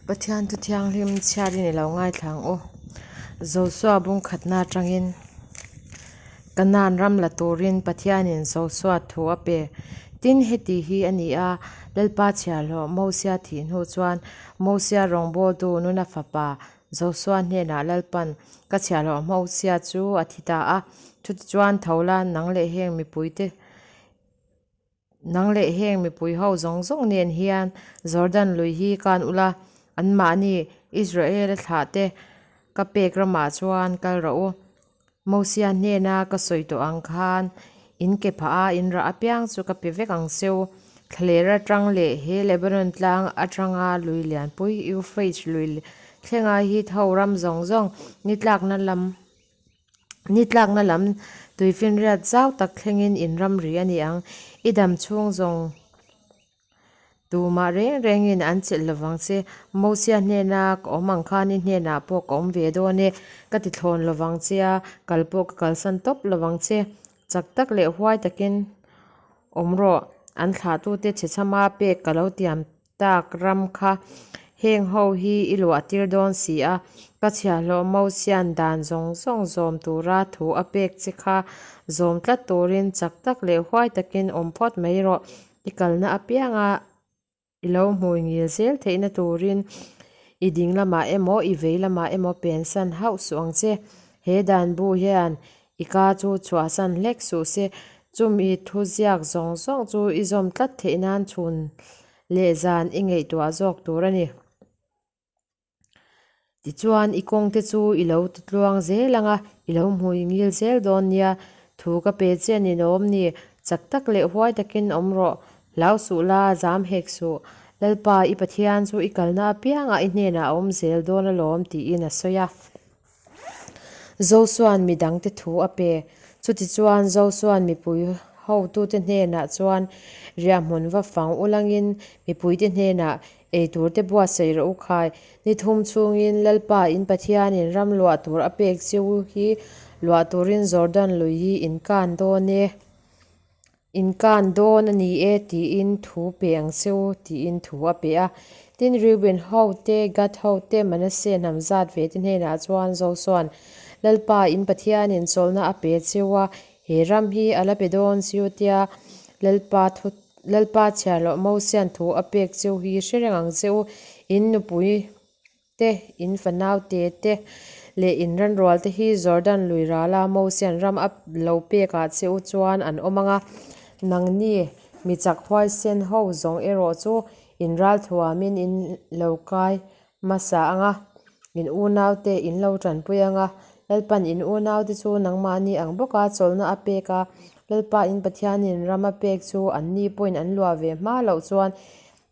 Pathian thu thianghlim chhiarin i lo ngaithla ang u. Josua bungkhatna atangin Kanaan ram la turin Pathianin Josua thu a pe. Tin, heti hi a ni a, Lalpa chhiahhlawh Mosia thih hnu chuan Mosia rawngbawltu Nuna fapa Josua hnenah Lalpan ka chhiahhlawh Mosia chu a thi ta a. Chutichuan tho la, nang leh heng mipuite Nang leh heng mipui ho zawng zawng nen hian Jordan lui hi kan ula, anmahni Israel-a thlahte ka pek ramah chuan kal rawh u. Mosia hnena ka sawi tawh ang khan in ke phah a, in rah apiang chu ka pe vek ang che u. Thlaler atang leh he Lebanon tlang atanga lui lianpui Euphrates lui thlenga hit ho ram zawng zawng ni tlakna lam Ni tlakna lam tuifinriat zau tak thlengin in ramri a ni ang. I dam chhung zawng tumah reng rengin an chelh lovang che. Mosia hnena ka awm ang khan i hnenah pawh ka awm ve dawn e. Ka ti thlawn lovang che a, kal pawh ka kalsan tawp lovang che. Chak tak leh huai takin awm rawh. An thlahtute chhechhama pek ka lo tiam Tak ram kha heng ho hi i luah tir dawn si a, ka chhiahhlawh Mosia'n dan zawng zawng zawm tura thu a pek che kha zawm tlat turin chak tak leh huai takin awm phawt mai rawh. I kalna apianga i lo hmui ngil zel theihna turin i ding lamah emaw i vei lamah emaw pensan hauh suh ang che. He dan bu hian I ka chu chhuahsan hlek suh se, chumi thuziak zawng zawng chu i zawm tlat theih nan chhun leh zan i ngaihtuah zawk tur a ni. Tichuan, i kawngte chu i lo titluang zel ang a, i lo hmui ngil zel dawn nia. Thu ka pe che a ni lawm ni, chak tak leh huai takin awm rawh. Hlau suh la, zam hek suh. Lalpa, i Pathian chu i kalna apiangah i hnenah a awm zel dawn alawm, tiin a sawi a. Josua'n mi dangte thu a pe. Chutichuan, Josua'n mipui hotute hnenah chuan riahhmun va fang ulangin mipuite hnenah ei turte buatsaih rawh u khai. Ni thum chhungin Lalpa in Pathianin ram luah tur a pek che u hi luah turin Jordan lui hi in kan dawn e. In kan dawn a ni e tiin thu pe ang che u tiin thu a pe a. Tin, Reuben ho te, Gad ho te, Manasseh hnam zat ve te hnenah chuan Josua'n, Lalpa in Pathianin chawlhna a pe che u a, he ram hi a la pe dawn che u tia Lalpa thu Lalpa chhiarloh Mosia'n thu a pek che u hi hre reng ang che u, in nupui te, in fanau te te leh in ranrual te hi Jordan lui rala Mosia'n ram a lo pekah che u chuan an awm ang a, nangni mi chak huaisen ho zawng erawh chu in ral thuamin in lo kai hmasa ang a, in unau te in lo tanpui ang a, Lalpa'n in unau te chu nangmahni ang bawka chawlhna a pek a, Lalpa in Pathianin ram a pek chu anni pawhin an luah ve hma loh chuan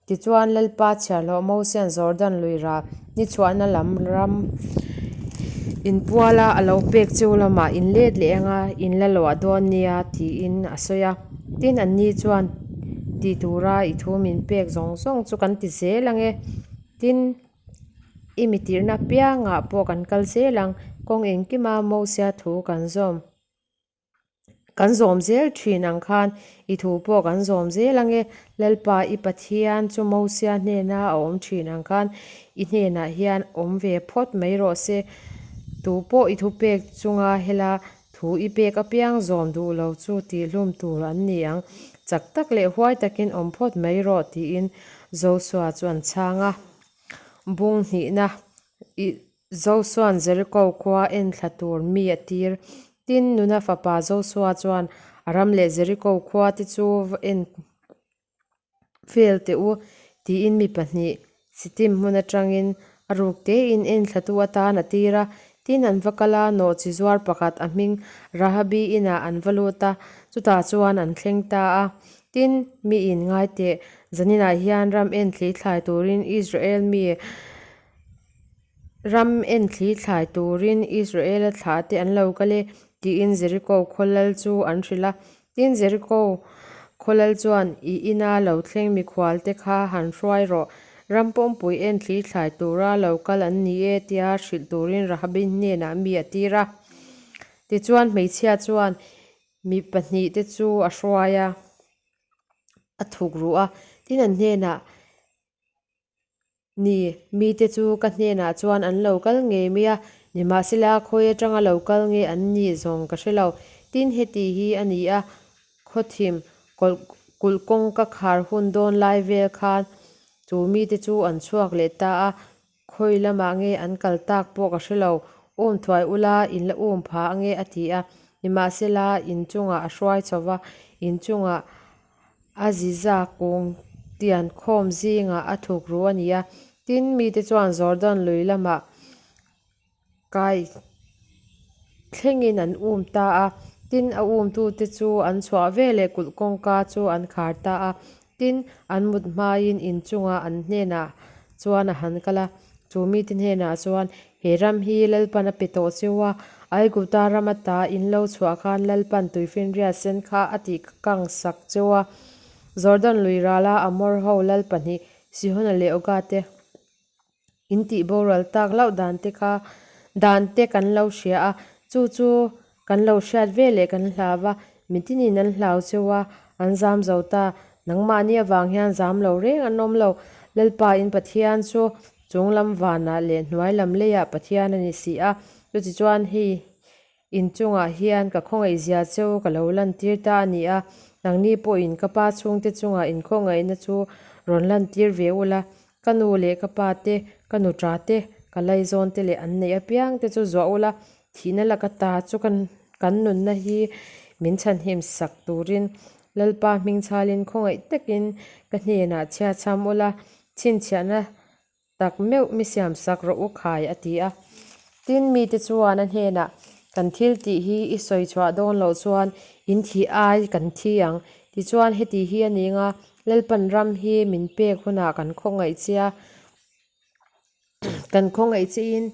Tichuan, Lalpa chhiarhlawh Mosia'n Jordan lui rah ni chhuahna lam ram inpuala a lo pek cheu lamah in let leh anga in la luah dawn nia tiin a sawi a. Tin, anni chuan ti tura i thu min pek zawng zawng chu kan ti zel ang e. Tin, i mi tirhna apiangah pawh kan kal zel ang, kawng engkima Mosia thu kan zawm. Kan zawm zel thin ang khan i thu pawh kan zawm zel ang e. Lalpa i Pathian chu Mosia hnena a awm thin ang khan i hnenah hian awm ve phawt mai rawh se. Tu pawh i thupek chunga hela thu i pek apiang zawm duh lo chu tihhlum tur an ni ang. Chak tak leh huai takin awm phawt mai rawh tiin Josua chuan chhang a. Bung hnihna i Josua'n Jeriko khua enthla tur mi a tir. Tin, Nuna fapa Josua chuan a ram leh Jeriko khua te chu va en vel teh u, tiin mi pahnih Sittim hmun atangin a ruk tein enthlatu atan a tir a. Tin, an va kal a, nawhchi zuar pakhat a hming Rahabi inah an va lut a, chutah chuan an thleng ta a. Tin, miin ngai teh, zaninah hian ram enthli thlai turin Israel mi Ram enthli thlai turin Israela thlah te an lo kal e, tiin Jeriko khaw lal chu an hrilh a. Tin, Jeriko khaw lal chuan, I ina lo thleng mikhual te kha han hruai rawh. Ram pawmpui enthli thlai tura lo kal an ni e, tia hrilh turin Rahabi hnenah mi a tir a. Tichuan, hmeichhia chuan mi pahnihte chu a hruai a, a thuk ruh a. Tin, an hnenah. Ni, mite chu ka hnenah chuan an lo kal ngei mai a, nimahsela khawi atanga lo kal nge an nih zawng ka hre lo. Tin, heti hi a ni a, khawthim kulh kawngka khar hun dawn lai vel khan chu mite chu an chhuak leh ta a, khawi lamah nge an kal tak pawh ka hre lo. Um thuai ula, in la um pha ange a ti a, nimahsela in chungah a hruai chho va, in chungah A ziza kung tian khawm zingah a thuk ru a ni a, tin, mite chuan Jordan lui lamah kai thlengin an um ta a, tin, a umtute chu an chhuah veleh kulh kawngka chu an khar ta a, tin, an mut hmain in chungah an hnenah chuan a han kal a, chu mite hnenah chuan, He ram hi Lalpan a pe tawh cheu a, Aigupta ram ata in lo chhuah khan Lalpan tuifinriat sen kha a tih kang sak cheu a. Jordan lui rala Amor ho lal pahnih Sihona leh Oga te in tih boral tak hlauh dan te kha dan te kan lo hria a, chu chu kan lo hriat ve leh kan hlau a, mitinin an hlau cheu a, an zam zo ta. Nangmahni avang hian zam lo reng an awm lo. Lalpa in Pathian chu Chung lam vanah leh hnuai lam leiah Pathian a ni si a, chutichuan hei inchungah hian ka khawngaihzia cheu ka lo lantir ta a ni a, nangni pawhin ka pa chhungte chungah inkhawngaihna chu rawn lantir ve ula, ka nu leh ka pa te, ka nuṭa te, ka laizawn te leh an neih apiang te chu zuah ula, thihna laka ta chu kan nunna hi min chhanhim sak turin Lalpa hming chhalin khawngaih takin ka hnenah chhiachham ula, Chhinchhiahna tak meuh mi siam sak rawh u khai a ti a. Tin, mite chuan a hnenah, Kan thil tih hi i sawi chhuah dawn loh chuan in thih ai kan thi ang. Tichuan, heti hi a ni nga, Lalpan ram hi min pek hunah kan khawngaih che a, kan khawngaih chein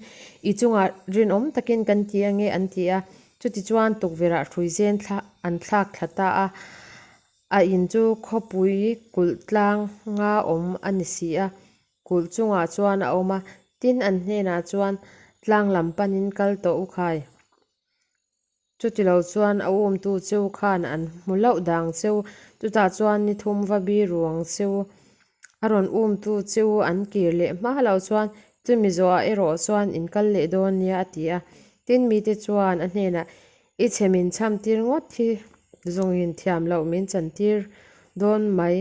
i chungah rinawm takin kan ti ange an ti a. Chutichuan, tukverhah hruizen thla an thlak thla ta a. A in chu khawpui kulh tlanga awm a ni si a, kulh chungah chuan a awm a, tin an hnenah chuan tlang lam panin kal tawh u khai. Chutilo chuan a umtu cheu khan an hmu hlauh dang cheu, chutah chuan ni thum va biru ang cheu. A rawn umtu cheu an kir leh hma loh chuan chumi zawhah erawh chuan in kal leh dawn nia a ti a. Tin mite chuan a hnenah I chhe min chham tir ngawt hi zawngin thiam loh min chan tir dawn mai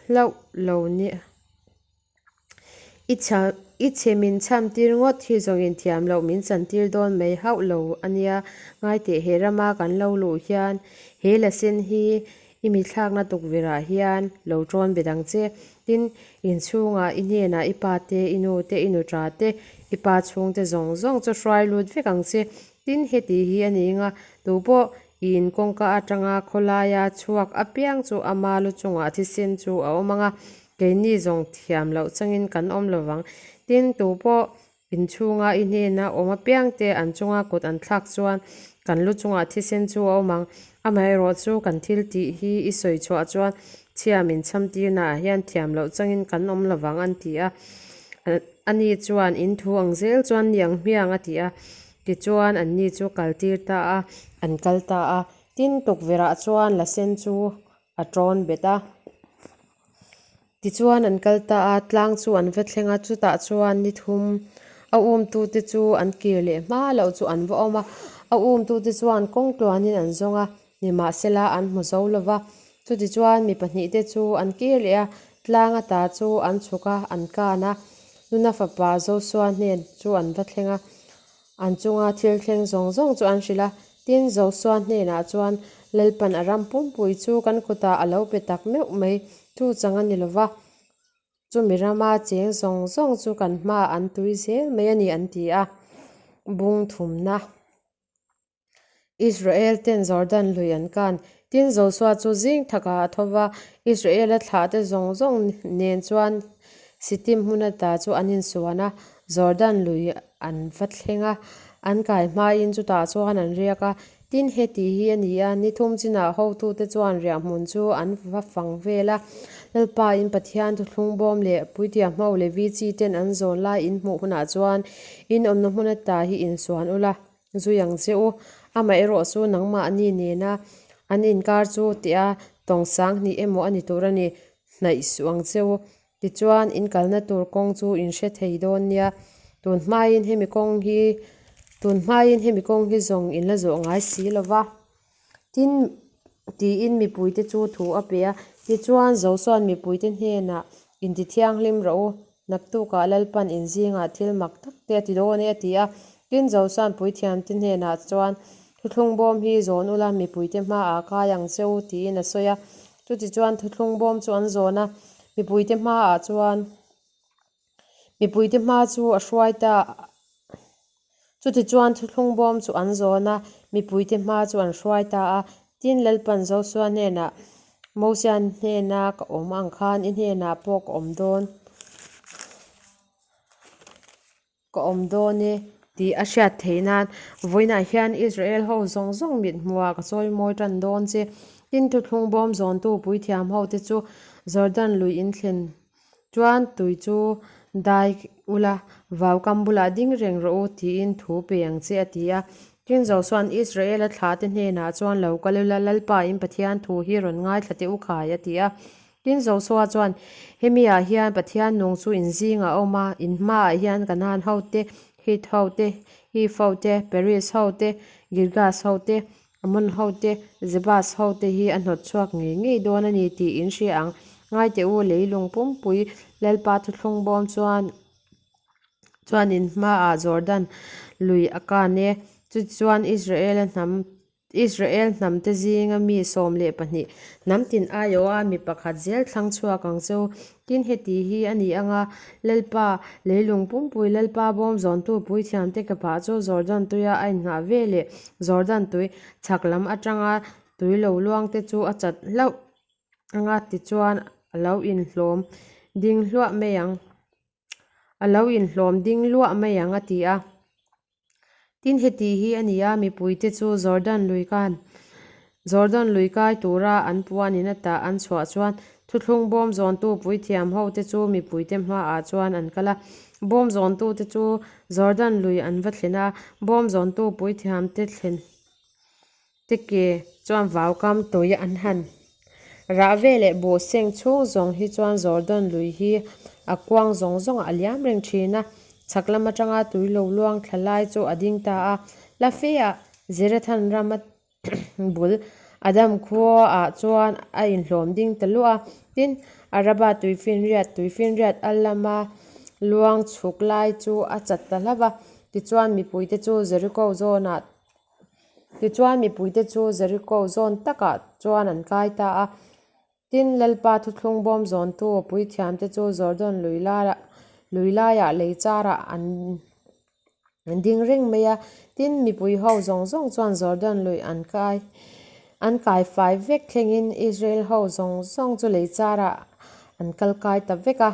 hlauh lo nia. I chha I chhe min chham tir ngawt hi zawngin thiam loh min chan tir dawn mai hauh lo a nia. Ngaiteh he rama kan lo luh hian he la sen hi I mi thlakna tukverhah hian lo ṭawn be dang che. Tin, inchhungah i hnenah i pa te, i nu te, i nuṭa te, i pa chhungte zawng zawng chu hruai lut vek ang che. Tin, heti hi a ni nga, tupawh i in kawngka atanga khawlaia chhuak apiang chu ama lu chungah thisen chu a awm ang a, keini zawng thiam loh changin kan awm lo vang. Tin, tupawh Inchhunga i hnena awm apiangte an chunga kut an thlak chuan kan lu chungah thisen chu a awm ang. Amaherawh chu kan thil tih hi i sawi chhuah chuan chhia min chham tirnaah hian thiam loh changin kan awm lo vang an ti a. Ani chuan in thu ang zel chuan ni ang hmiang a ti a. Tichuan anni chu kal tir ta a, an kal ta a. Tin, tukverhah chuan la sen chu a tawn bet a. Tichuan an kal ta a, tlang chu an va thleng a, chutah chuan ni thum a umtute chu an kir leh hma loh chu an va awm a, a umtute chuan kawng tluanin an zawng a, nimahsela an hmu zo lo va. Chutichuan mi pahnihte chu an kir leh a, tlang ata chu an chhuk a, an kan a, nuna fapa Josua hnen chu an va thleng a. An chunga thil thleng zawng zawng chu an hrilh a, tin Josua hnenah chuan, Lalpan a ram pumpui chu kan kutah a lo pe tak meuh mai, chu chang a ni lo va, chumi rama cheng zawng zawng chu kan hmaah an tui zel mai a ni an ti a. Bung thumna. Israel ten Jordan lui an kan. Tin Josua chu zing thakah a tho va, Israela thlahte zawng zawng nen chuan Sittim hmun ata chu an insuan a, Jordan lui an va thleng a, an kai hmain chutah chuan an riak a. Tin heti hi a ni a, ni thum chinah hotute chuan riahhmun chu an va fang vel a, Lalpa in Pathian thuthlung bawm leh Puitiam ho Levi chi ten an zawn lai in hmuh hunah chuan in awmna hmun ata hi insuan ula. Zui ang che u. Amaherawh chu nangmahni nena an inkar chu tia tawng sang hnih emaw a ni tur a ni. Hnaih suh ang che u. Tichuan, in kalna tur kawng chu in hre thei dawn nia. Tun hmain hemi kawng hi tun hmain hemi kawng hi zawng in la zawh ngai si lo va. Tin, tiin mipuite chu thu a pe a. Tichuan, Josua'n mipuite hnenah, Intithianghlim rawh u, naktukah Lalpan in zingah thil mak tak te a ti dawn e, a ti a. Tin, Josua'n puithiamte hnenah chuan, Thuthlung bawm hi zawn ula, mipuite hmaah kai ang che u, tiin a sawi a. Chutichuan, thuthlung bawm chu an zawn a, mipuite hmaah chuan Mipuite hma chu a hruai ta a. Chutichuan thuthlung bawm chu an zawn a, mipuite hma chu an hruai ta a. Tin, Lalpan Josua hnenah, Mosia hnena ka awm ang khan i hnenah pawh ka awm dawn, ka awm dawn e, tih a hriat theih nan vawiinah hian Israel ho zawng zawng mit hmuhah ka chawi mawi tan dawn che. Tin, thuthlung bawm zawntu puithiam hote chu Jordan lui in thlen Chuan tui chu dai ula, vau kam bulah ding reng rawh u tiin thu pe ang che a ti a. Tin Josua'n Israela thlahte hnenah chuan lo kal ula, Lalpa in Pathian thu hi rawn ngaithla teh u khai a ti a. Tin Josua chuan, Hemiah hian Pathian nung chu in zingah a awm a, in hmaah hian Kanaan hote, Hit hote, Hiv hote, Peris hote, Girgas hote, Amon hote, Jebus hote hi a hnawt chhuak ngei ngei dawn a ni tih in hria ang. Ngai teh u, leilung pumpui Lalpa thuthlung bawm chuan chuan in hmaah Jordan lui a kan e. Chutichuan Israela hnam Israel hnamte zinga mi 12 hnam tin aiawha mi pakhat zel thlang chhuak ang che u. Tin, heti hi a ni ang a, Lalpa, leilung pumpui Lalpa bawm zawntu puithiamte ka phah chu Jordan tuia a innghah ve leh Jordan tui chhak lam atanga tui lo luangte chu a chat hlauh ang a, tichuan a lo inhlawm ding hluah mai ang, a lo inhlawm ding luah mai ang a ti a. Tin, heti hi a ni a, mipuite chu Jordan lui kan Jordan lui kai tura an puanin ata an chhuah chuan thuthlung bawm zawntu puithiam hote chu mipuite hmaah chuan an kal a. Bawm zawntute chu Jordan lui an va thlen a, bawm zawntu puithiamte thlen te ke chuan vaukam tui an han rah ve leh buh seng chhung zawng hi chuan Jordan lui hi a kuang zawng zawngah a liam reng thin a, chhak lam atanga tui lo luang thla lai chu a ding ta a. La fe ah Zerethan rama bul Adam khuaah chuan a inhlawm ding ta luah a, tin Araba tuifinriat tuifinriat a lama luang chhuk lai chu a chat ta hlauh va, tichuan mipuite chu Jeriko zawnah Tichuan mipuite chu Jeriko zawn takah chuan an kai ta a. Tin, Lalpa thuthlung bawm zawntu puithiamte chu Jordan lui lui laiah lei charah an ding reng mai a. Tin, mipui ho zawng zawng chuan Jordan lui an kai an kai fai vek thlengin Israel ho zawng zawng chu lei charah an kal kai ta vek a.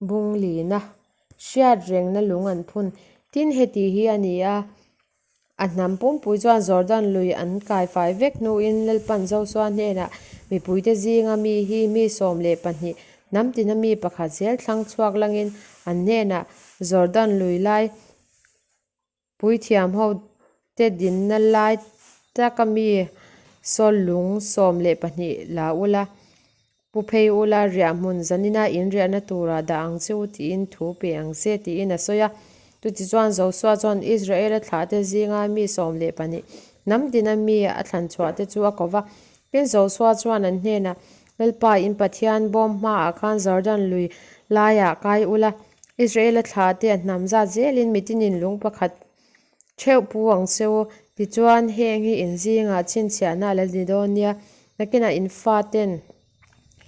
Bung lina hriat rengna lung an phun. Tin, heti hi a ni a, a hnam pumpui chuan Jordan lui an kai fai vek hnuin Lalpan Josua hnenah mipuite zinga mi hi mi 12 hnam tina mi pakhat zel thlang chhuak langin an hnenah Jordan lui lai Puithiam hote dinna lai taka mi saw lung 12 la ula, pu phei ula riahhmun zanina in riahna turah dah ang che u tiin thu pe ang che tiin a sawi a. Chutichuan Josua chuan Israela thlahte zinga mi 12 hnam tina mi a thlan chhuahte chu a ko va. Tin, Josua chuan an hnenah, Lalpa in Pathian bawm hmaah khan Jordan lui laiah kai ula, Israela thlahte a hnam zat zelin mitinin lung pakhat theuh pu ang che u. Tichuan, heng hi in zingah chhinchhiahna a la ni dawn nia. Nakinah in faten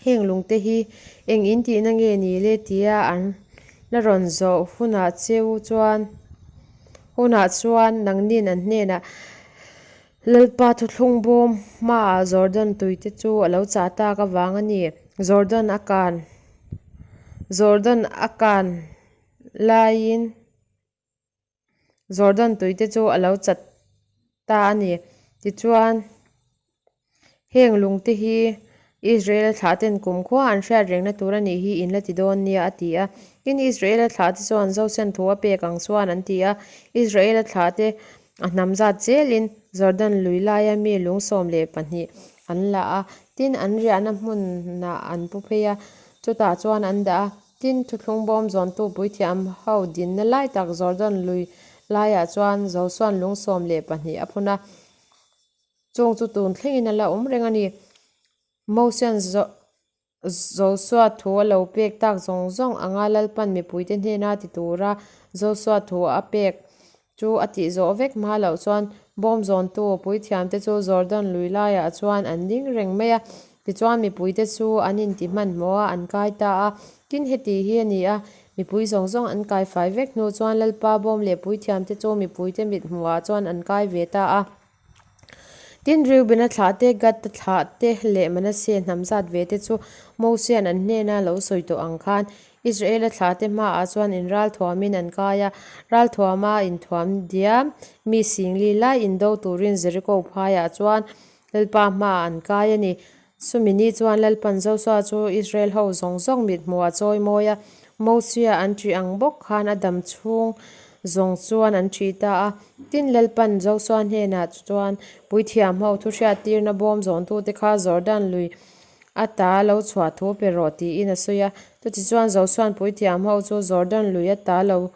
heng lungte hi eng in tihna nge ni le tia an la rawn zawh hunah che u chuan hunah chuan nangnin an hnenah Lalpa thuthlung bawm hmaah Jordan tuite chu a lo chah tak avang a ni. Jordan a kan Jordan a kan laiin Jordan tuite chu a lo chat ta a ni. Tichuan, heng lungte hi Israel-a thlahten kumkhua an hriat rengna tur a nih hi in la ti dawn nia a ti a. Tin, Israel-a thlahte chuan Jose'n thu a pek ang chuan an ti a. Israel-a thlahte a hnam zat zelin Jordan lui laia mi lung 12 an la a. Tin, an riahna hmunah an pu phei a. Chutah chuan an dah a. Tin, thuthlung bawm zawntu puithiam ho dinna lai tak Jordan lui laiah chuan Josua'n lung 12 a phun a, chung chu tun thlengin a la awm reng a ni. Mosia'n Josua thu a lo pek tak zawng zawng anga Lalpan mipuite hnena ti tura Josua thu a pek chu a tih zawh vek hma loh chuan bawm zawntu puithiamte chu Jordan lui laiah chuan an ding reng mai a. Tichuan mipuite chu an inti hmanhmawh a, an kai ta a. Tin, heti hi a ni a, mipui zawng zawng an kai fai vek hnu chuan Lalpa bawm leh puithiamte chu mipuite mithmuhah chuan an kai ve ta a. Tin, Reubena thlah te, Gad-a thlah te leh Manasseh hnam zat ve te chu Mosia'n an hnena lo sawi tawh ang khan Israela thlah te hmaah chuan inralthuamin an kai a. Ralthuama inthuam diam mi singli lai indo turin Jeriko phaiah chuan Lalpa hmaah an kai a ni. Chumi ni chuan Lalpan Josua chu Israel ho zawng zawng mithmuh a chawi mawi a, Mosia an ṭih ang bawk khan a dam chhung zawng chuan an ṭih ta a. Tin, Lalpan Josua hnenah chuan puithiam ho thuhriattirna bawm zawntute kha Jordan lui ata lo chhuah thu pe rawh tiin a sawi a. Chutichuan Josua'n puithiam ho chu Jordan lui ata lo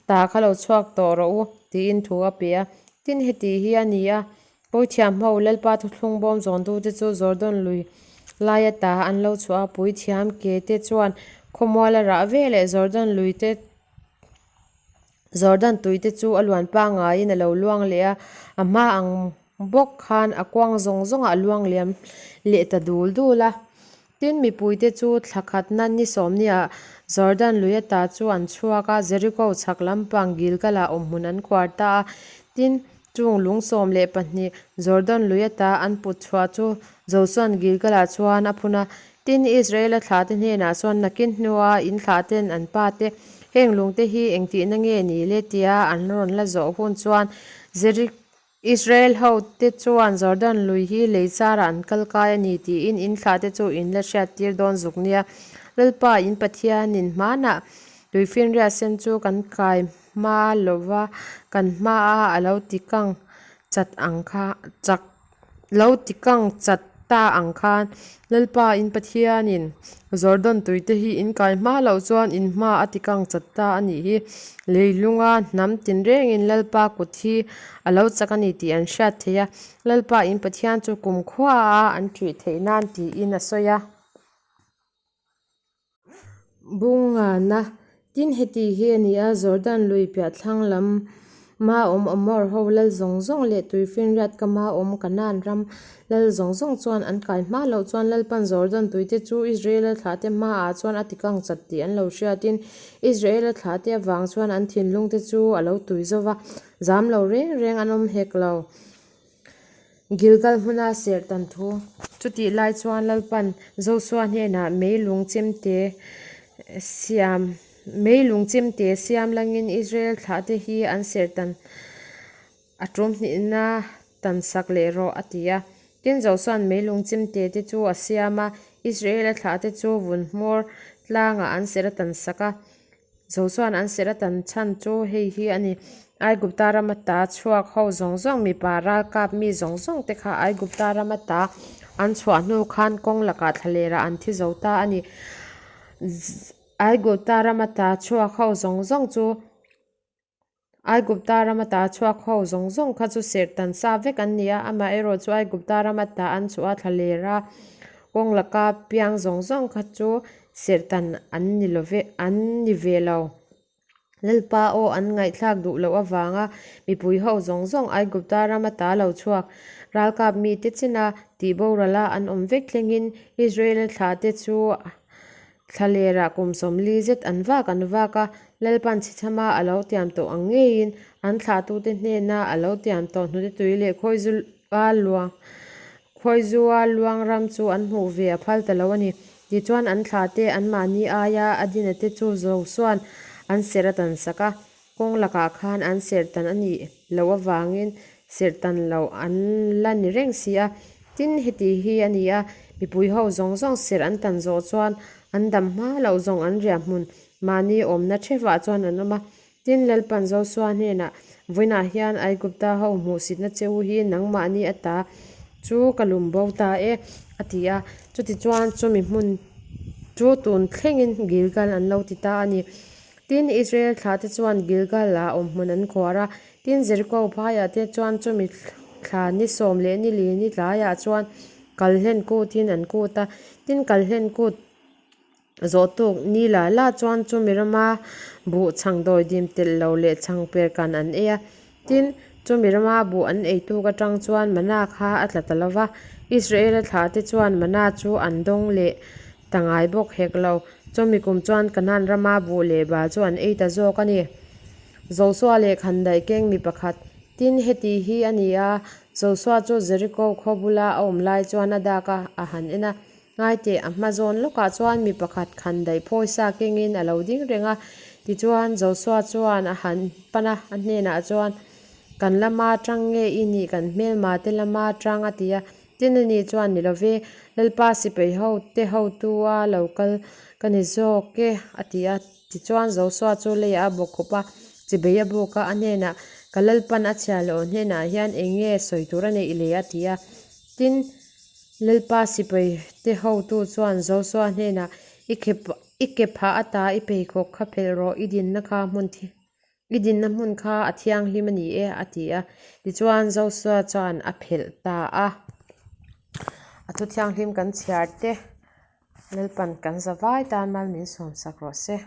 ta kha lo chhuak tawh rawh u tiin thu a pe a. Tin, heti hi a ni a, Puithiam ho Lalpa thuthlung bawm zawntute chu Jordan lui lai ata an lo chhuah a, puithiam ke te chuan khawmual a rah ve leh Jordan lui te Jordan tui te chu a luan pangaiin a lo luang leh a, a hma ang bawk khan a kuang zawng zawngah a luang liam leh ta dul dul a. Tin, mipuite chu thla khatna ni sawmniah Jordan lui ata chu an chhuak a, Jeriko chhak lampang Gilgal-ah awmhmun an khuar ta a. Tin, chung lung 12 Jordan lui ata an put chhuah chu Josua'n Gilgal-ah chuan a phun a. Tin, Israela thlahte hnenah chuan nakin hnua in thlahten an pate, Heng lungte hi engtihna nge ni le? tia an rawn la zawh hun chuan Jeriko Israel hote chuan Jordan lui hi lei charah an kal kai a ni tiin in thlahte chu in la hriattir dawn zuk nia. Lalpa in Pathianin hmanah tuifinriat sen chu kan kai hma lova kan hmaa a lo ti kang chat ang kha chak lo ti kang chat ta ang khan Lalpa in Pathianin Jordan tuite hi in kai hma loh chuan in hma a ti kang chat ta a nih hi. Leilunga hnam tinrengin Lalpa kut hi a lo chak a ni tih an hriat theih a, Lalpa in Pathian chu kumkhua a an ṭih theih nan tiin a sawi a. Bungana, Tin heti hi a ni a, Jordan lui piah thlang lama awm Amor ho lal zawng zawng leh tuifinriat kama awm Kanaan ram lal zawng zawng chuan an kai hma loh chuan Lalpan Jordan tuite chu Israela thlahte hmaah chuan a tikang chat tih an lo hriatin Israela thlahte avang chuan an thinlungte chu a lo tui zo va, zam lo reng reng an awm hek lo. Gilgal hmuna serh tan thu. Chutih lai chuan Lalpan Josua hnenah meilung chemte siam meilung chemte siam langin Israel thlahte hi an serh tan a tum hnihna tan sak leh rawh a ti a. Tin Josua'n meilung chemte te chu a siam a, Israela thlahte chu vun hmawr tlangah an serh a tan sak a. Josua'n an serh a tan chhan chu hei hi a ni, Aigupta ram ata chhuak ho zawng zawng, mipa ralkap mi zawng zawng te kha Aigupta ram ata an chhuah hnu khan kawng lakah thlalerah an thi zo ta a ni. Aigupta ram ata chhuak ho zawng zawng chu Aigupta ram ata chhuak ho zawng zawng kha chu serh tan sa vek an ni a, amaherawh chu Aigupta ram ata an chhuah a thlalera kawng laka piang zawng zawng kha chu Serh tan an ni lo ve, an ni ve lo. Lalpa aw an ngaihthlak duh loh avanga mipui ho zawng zawng Aigupta ram ata lo chhuak ralkap mite china tih borala an awm vek thlengin Israela thlahte chu thlalerah kum 40 zet an vak an vak a. Lalpan chhichhama a lo tiam tawh ang ngeiin an thlahtute hnena a lo tiam tawh hnute tui leh khawizua luang Khawizua luang ram chu an hmuh ve a phal ta lo a ni. Tichuan an thla te anmahni aia a dina te chu Josua'n an serh a tan sak a, kawng lakah khan an serh tan a nih loh avangin serh tan loh an la ni reng si a. Tin, heti hi a ni a, mipui ho zawng zawng serh an tan zawh chuan an dam hma loh zawng an riah hmun mahni awmna thevah chuan an awm a. Tin, Lalpan Josua hnenah, Vawiinah hian Aigupta ho hmuhsitna che u hi nangmahni ata chu ka lum bo ta e, a ti a. Chutichuan chumi hmun chu tûn thlengin Gilgal an lo ti ta a ni. Tin, Israel thlahte chuan Gilgal-ah awmhmun an khuar a. Tin, Jeriko phaiah te chuan chumi thla ni sawm leh ni li ni tlaiah chuan Kalhlen kûtin an kût a. Tin, Kalhlen kût zawh tuk ni la la chuan chumi rama buh chhang dawidim telh lo leh chhang per kan an ei a. Tin, chumi rama buh an ei tuk atang chuan mana kha a tla ta lo va, Israela thlahte chuan mana chu an dawng leh ta ngai bawk hek lo. Chumi kum chuan Kanaan rama buh leh bal chu an ei ta zawk a ni. Josua leh khandaih keng mi pakhat. Tin, heti hi a ni a, Josua chu Jeriko khaw bula a awm lai chuan a dak a, a han en a. Ngaiteh, a hma zawn lawkah chuan mi pakhat khandaih phawisa kengin a lo ding reng a. Tichuan, Josua chuan a han pan a, a hnenah chuan, Kan lama tang nge i nih, kan hmelma te lama tang? a ti a. Tin, ani chuan, Ni love, Lalpa sipai ho te hotua lo kal ka ni zawk e, a ti a. Tichuan, Josua chu leiah a bawk khup a, chibei a buk a, a hnenah, Ka Lalpan a chhia leh aw hnenah hian eng nge sawi tur a neih le? a ti a. Tin, Lalpa sipai te hotu chuan Josua hnenah, I I ke phah ata i pheikhawk kha phelh rawh, i dinna kha hmun I dinna hmun kha a thianghlim a ni e, a ti a. Tichuan Josua chuan a phelh ta a. A thu thianghlim kan chhiar te Lalpan kan zavai tan mal min sawmsak rawh se.